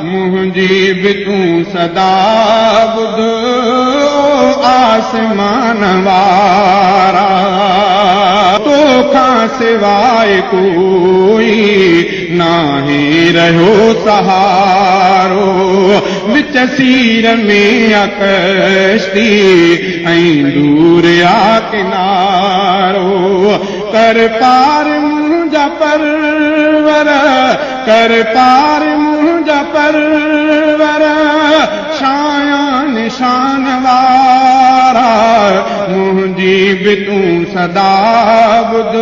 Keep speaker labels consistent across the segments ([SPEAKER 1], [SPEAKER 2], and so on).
[SPEAKER 1] منهنجي به تون صدا ٻڌ او آسمان وارا. توکان سواء ڪوئي ناهي رهيو سهارو. وچ سير ۾ آ ڪشتي ۽ دور آ ڪنارو. ڪر پار منهنجا پرور، ڪر پار منهنجا پرور، شايان شان وارا، منهنجي به تون صدا ٻڌ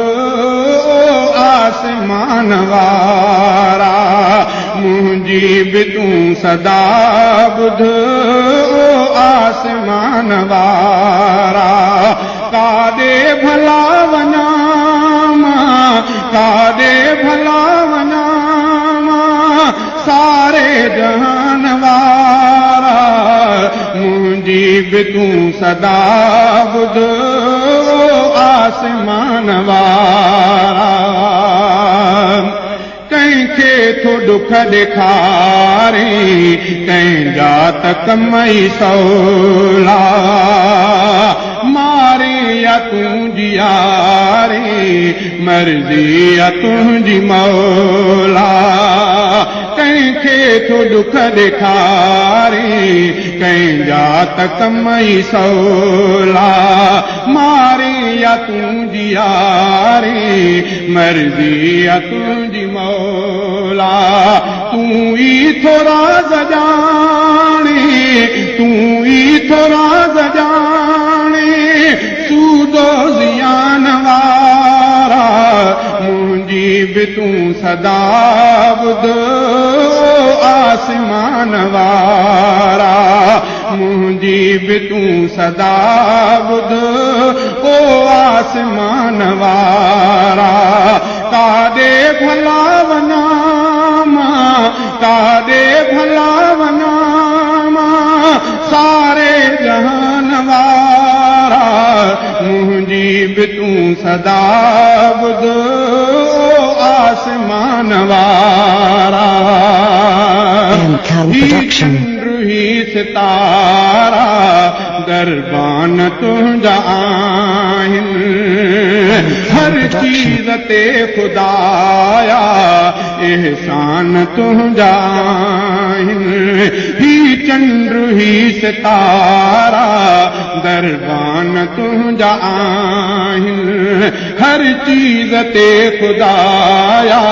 [SPEAKER 1] او آسمان وارا، منهنجي به تون صدا ٻڌ او آسمان وارا. ڪاڏي ڀلا وڃان مان، ڪاڏي ڀلا وڃان مان، ساري جهان وارا، منهنجي به تون صدا ٻڌ او آسمان وارا. ڪنهن کي ٿو ڏک ڏيکارين، ڪنهن جا ته ڪم ئي سولا. مارين يا تون جيارين، مرضي آ تنهنجي مولا. ڪنهن کي ٿو ڏک ڏيکارين، ڪنهن جا ته ڪم ئي سولا. مارين يا تون جيارين، مرضي آ تنهنجي مولا. تون ئي ٿو راز ڄاڻين، تون ئي ٿو راز ڄاڻين، سودو زيان وارا، منهنجي به تون صدا ٻڌ او آسمان وارا. منهنجي به تون صدا ٻڌ او آسمان وارا. ڪاڏي ڀلا وڃان مان، ڪاڏي ڀلا وڃان مان، ساري جهان وارا، منهنجي به تون صدا ٻڌ او آسمان وارا.
[SPEAKER 2] M-Town
[SPEAKER 1] هي
[SPEAKER 2] Production.
[SPEAKER 1] چنڊ هي ستارا دربان تنهنجا آهن. هر چيز تي خدايا احسان تنهنجا آهن. هي چنڊ هي ستارا دربان تنهنجا آهن. هر چيز تي خدايا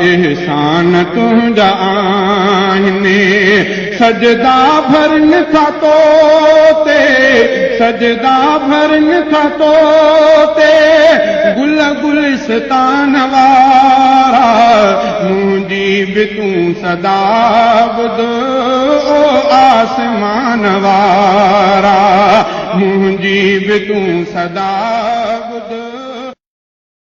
[SPEAKER 1] احسان تنهنجا آهن. سجدا ڀرن ٿا تو تي، سجدا ڀرن ٿا تو تي، گل گلستان وارا، منهنجي به تون صدا ٻڌ او آسمان وارا، منهنجي به تون صدا.